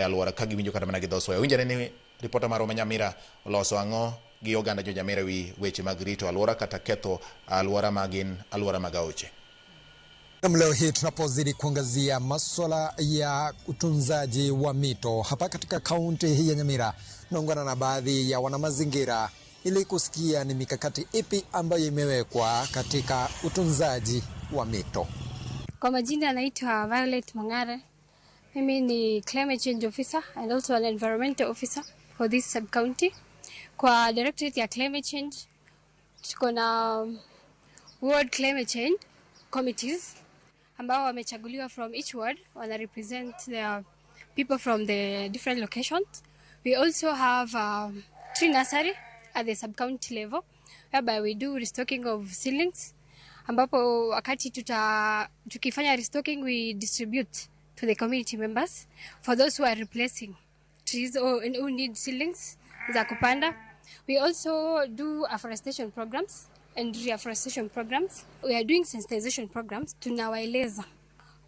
Alwora ka giwinjo kata mana gi dho Soya. Winjore ni ripota marwa ma Nyamira oloso ang'o gi oganda jo Nyamira wi weche mag rito alwora kata ketho alwora ma gin alwora mag aoche. Leo hii tunapozidi kuangazia masuala ya utunzaji wa mito hapa katika kaunti hii ya Nyamira, tunaungana na baadhi ya wanamazingira ili kusikia ni mikakati ipi ambayo imewekwa katika utunzaji wa mito. Kwa majina anaitwa Violet Mangare. Mimi ni climate change officer and also an environmental officer for this sub county. Kwa directorate ya climate change tuko na ward climate change committees ambao wamechaguliwa from each ward, wana represent the people from the different locations. We also have tree nursery at the sub county level, whereby we do restocking of seedlings, ambapo wakati tukifanya restocking, we distribute to the community members for those who are replacing trees or who need seedlings za kupanda. We also do afforestation programs and reforestation programs. We are doing sensitization programs. Tunawaeleza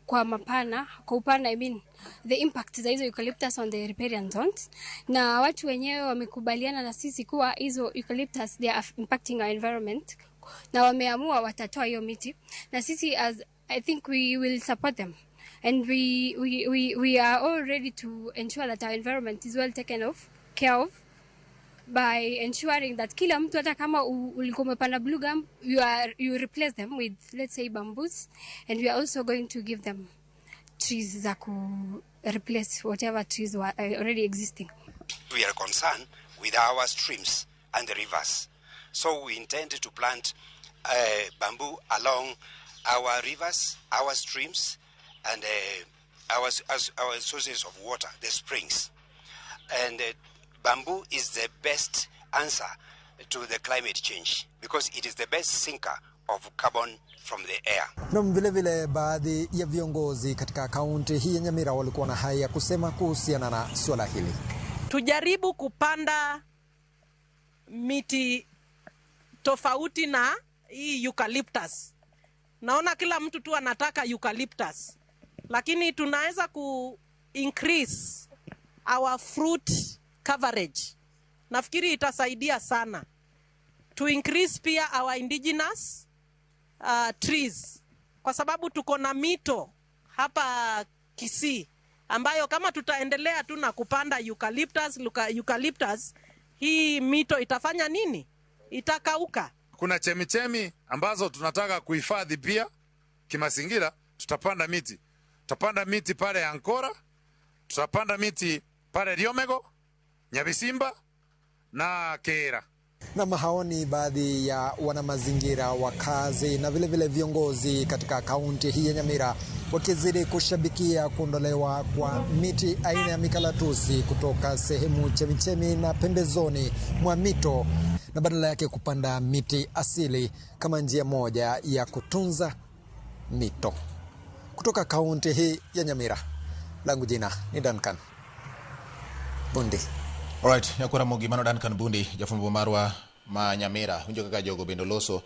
kwa mapana, kwa upana, I mean, the impact za hizo eucalyptus on the riparian zones, na watu wenyewe wamekubaliana na sisi kuwa hizo eucalyptus, they are impacting our environment, na wameamua watatoa hiyo miti, na sisi as I think we will support them and we are all ready to ensure that our environment is well taken care of by ensuring that kila mtu, hata kama ulikuwa umepanda blue gum, you replace them with, let's say, bamboos, and we are also going to give them trees za ku replace whatever trees were already existing. We are concerned with our streams and the rivers. So we intend to plant bamboo along our rivers, our streams, and our sources of water, the springs. And bamboo is the best answer to the climate change because it is the best sinker of carbon from the air. Na vilevile baadhi ya viongozi katika kaunti hii ya Nyamira walikuwa na haya ya kusema kuhusiana na suala hili. Tujaribu kupanda miti tofauti na hii eucalyptus. Naona kila mtu tu anataka eucalyptus, lakini tunaweza ku increase our fruit coverage. Nafikiri itasaidia sana to increase pia our indigenous trees, kwa sababu tuko na mito hapa Kisii ambayo kama tutaendelea tu na kupanda eucalyptus, eucalyptus, hii mito itafanya nini? Itakauka. Kuna chemichemi ambazo tunataka kuhifadhi pia kimazingira, tutapanda miti. Tutapanda miti pale Ankora, tutapanda miti pale Riomego, Nyabisimba na Kera. Na hao ni baadhi ya wanamazingira, wakazi na vilevile viongozi katika kaunti hii ya Nyamira wakizidi kushabikia kuondolewa kwa miti aina ya mikalatusi kutoka sehemu chemichemi na pembezoni mwa mito na badala yake kupanda miti asili kama njia moja ya kutunza mito. Kutoka kaunti hii ya Nyamira, langu jina ni Duncan Bundi. Alright, nyakwara Mogi, mano Duncan Bundi, jafwambo marwa ma Nyamira. Winjo kaka jogo bende oloso.